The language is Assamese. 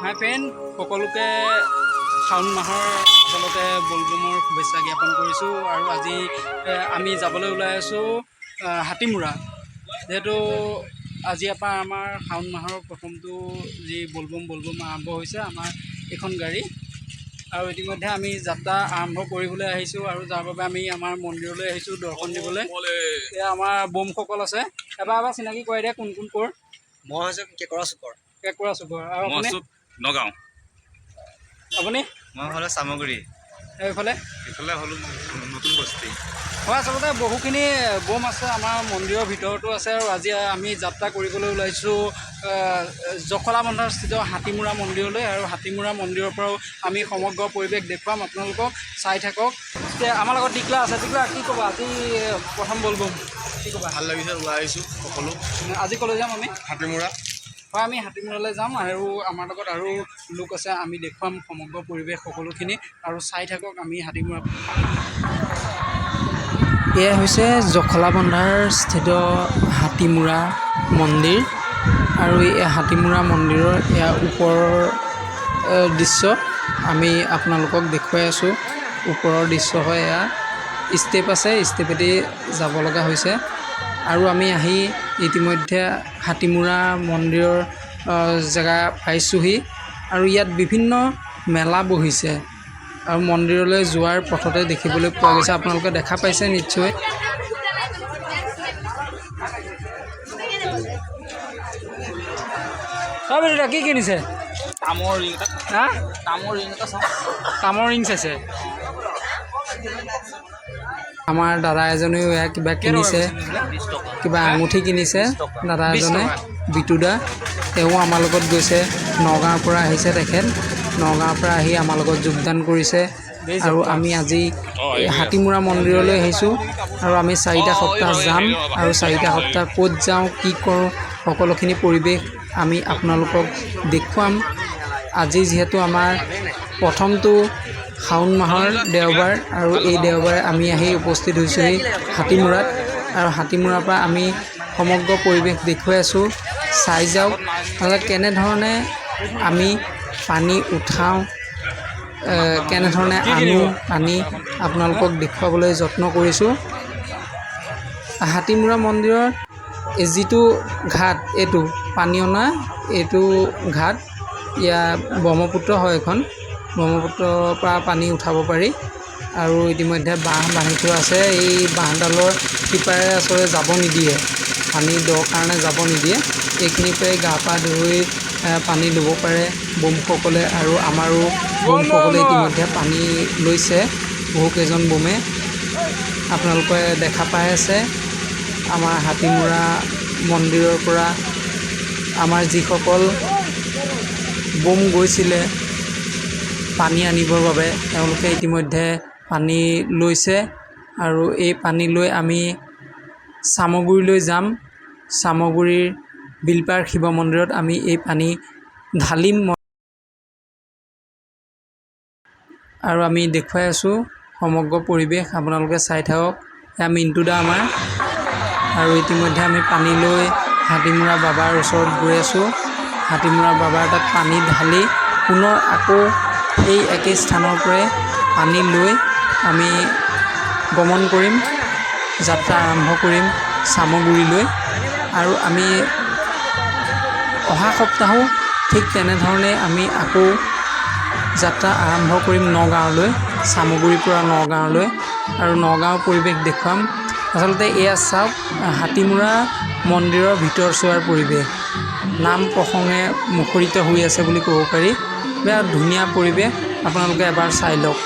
হাই ফ্ৰেণ্ড, সকলোকে শাওণ মাহৰ আচলতে বলবমৰ শুভেচ্ছা জ্ঞাপন কৰিছোঁ। আৰু আজি আমি যাবলৈ ওলাই আছোঁ হাতীমূৰা। যিহেতু আজিৰ পৰা আমাৰ শাওণ মাহৰ প্ৰথমটো যি বলবম আৰম্ভ হৈছে আমাৰ এইখন গাড়ী। আৰু ইতিমধ্যে আমি যাত্ৰা আৰম্ভ কৰিবলৈ আহিছোঁ আৰু যাৰ বাবে আমি আমাৰ মন্দিৰলৈ আহিছোঁ দৰ্শন দিবলৈ। এয়া আমাৰ বমসকল আছে। এবাৰ এবাৰ চিনাকি কৰাই দিয়া, কোন কোন ক'ৰ? মই হৈছোঁ কেঁকৰা চুকৰ। কেঁকুৰা চুকৰ। আৰু মই আপুনি? আছোঁ নগাঁও। আপুনি? মই হ'লে চামগুৰি। এইফালে? এইফালে হ'লো নতুন বস্তি। হয়, আচলতে বহুখিনি বোম আছে আমাৰ মন্দিৰৰ ভিতৰতো আছে। আৰু আজি আমি যাত্ৰা কৰিবলৈ ওলাইছোঁ জখলাবন্ধাস্থিত হাতীমূৰা মন্দিৰলৈ। আৰু হাতীমূৰা মন্দিৰৰ পৰাও আমি সমগ্ৰ পৰিৱেশ দেখুৱাম আপোনালোকক, চাই থাকক। এতিয়া আমাৰ লগত টিকলা আছে। টিকলা, কি ক'বা? আজি প্ৰথম বলবম, কি ক'বা? ভাল লাগিছে, ওলাই আহিছোঁ সকলো। আজি ক'লৈ যাম আমি? হাতীমূৰা। হয়, আমি হাতীমূৰালৈ যাম আৰু আমাৰ লগত আৰু লোক আছে। আমি দেখুৱাম সমগ্ৰ পৰিৱেশ সকলোখিনি আৰু চাই থাকক। আমি হাতীমূৰা। এয়া হৈছে জখলাবন্ধাৰ স্থিত হাতীমূৰা মন্দিৰ আৰু এই হাতীমূৰা মন্দিৰৰ এয়া ওপৰৰ দৃশ্য আমি আপোনালোকক দেখুৱাই আছোঁ। ওপৰৰ দৃশ্য হয় এয়া। ষ্টেপ আছে, ষ্টেপেদি যাব লগা হৈছে। আৰু আমি আহি ইতিমধ্যে হাতীমূৰা মন্দিৰৰ জেগা পাইছোঁহি। আৰু ইয়াত বিভিন্ন মেলা বহিছে আৰু মন্দিৰলৈ যোৱাৰ পথতে দেখিবলৈ পোৱা গৈছে, আপোনালোকে দেখা পাইছে নিশ্চয়। কি কিনিছে? তামৰ ৰিং এটা। হা? তামৰ ৰিং এটা চাওঁ। তামৰ ৰিং চাইছে। আমাৰ দাদা এজনেও এয়া কিবা কিনিছে, কিবা আঙুঠি কিনিছে দাদা এজনে, বিটুদা। তেওঁ আমাৰ লগত গৈছে, নগাঁৱৰ পৰা আহিছে তেখেত। নগাঁৱৰ পৰা আহি আমাৰ লগত যোগদান কৰিছে। আৰু আমি আজি হাতীমূৰা মন্দিৰলৈ আহিছোঁ আৰু আমি 4টা সপ্তাহ যাম আৰু 4টা সপ্তাহ ক'ত যাওঁ, কি কৰোঁ, সকলোখিনি পৰিৱেশ আমি আপোনালোকক দেখুৱাম। আজি যিহেতু আমাৰ প্ৰথমটো শাওণ মাহৰ দেওবাৰ আৰু এই দেওবাৰে আমি আহি উপস্থিত হৈছোঁহি হাতীমূৰাত। আৰু হাতীমূৰাৰ পৰা আমি সমগ্ৰ পৰিৱেশ দেখুৱাই আছোঁ, চাই যাওক কেনেধৰণে আমি পানী উঠাওঁ, কেনেধৰণে আনো পানী, আপোনালোকক দেখুৱাবলৈ যত্ন কৰিছোঁ। হাতীমূৰা মন্দিৰৰ যিটো ঘাট, এইটো পানী অনা এইটো ঘাট, ইয়াৰ ব্ৰহ্মপুত্ৰ হয় এইখন। ব্ৰহ্মপুত্ৰৰ পৰা পানী উঠাব পাৰি। আৰু ইতিমধ্যে বাঁহ বান্ধি থোৱা আছে। এই বাঁহডালৰ সিপাৰে আচলতে যাব নিদিয়ে, পানী দ কাৰণে যাব নিদিয়ে। এইখিনিৰ পৰাই গা পা ধুই পানী ল'ব পাৰে বোমসকলে। আৰু আমাৰো বোমসকলে ইতিমধ্যে পানী লৈছে, বহুকেইজন বোমে। আপোনালোকে দেখা পাই আছে আমাৰ হাতীমূৰা মন্দিৰৰ পৰা আমাৰ যিসকল বোম গৈছিলে পানী আনিবৰ বাবে, তেওঁলোকে ইতিমধ্যে পানী লৈছে। আৰু এই পানী লৈ আমি চামগুৰিলৈ যাম। চামগুৰিৰ বিলপাৰ শিৱ মন্দিৰত আমি এই পানী ঢালিম। আৰু আমি দেখুৱাই আছোঁ সমগ্ৰ পৰিৱেশ, আপোনালোকে চাই থাকক। এয়া মিণ্টু দা আমাৰ। আৰু ইতিমধ্যে আমি পানী লৈ হাতীমূৰা বাবাৰ ওচৰত গৈ আছোঁ। হাতীমূৰা বাবাৰ তাত পানী ঢালি পুনৰ আকৌ এই একে স্থানৰ পৰাই পানী লৈ আমি গমন কৰিম, যাত্ৰা আৰম্ভ কৰিম চামগুৰিলৈ। আৰু আমি অহা সপ্তাহো ঠিক তেনেধৰণে আমি আকৌ যাত্ৰা আৰম্ভ কৰিম নগাঁৱলৈ, চামগুৰিৰ পৰা নগাঁৱলৈ। আৰু নগাঁৱৰ পৰিৱেশ দেখুৱাম। আচলতে এয়া চাওক হাতীমূৰা মন্দিৰৰ ভিতৰ চোৱাৰ পৰিৱেশ, নাম প্ৰসংগে মুখৰিত হৈ আছে বুলি ক'ব পাৰি। বিৰাট ধুনীয়া পৰিৱেশ, আপোনালোকে এবাৰ চাই লওক।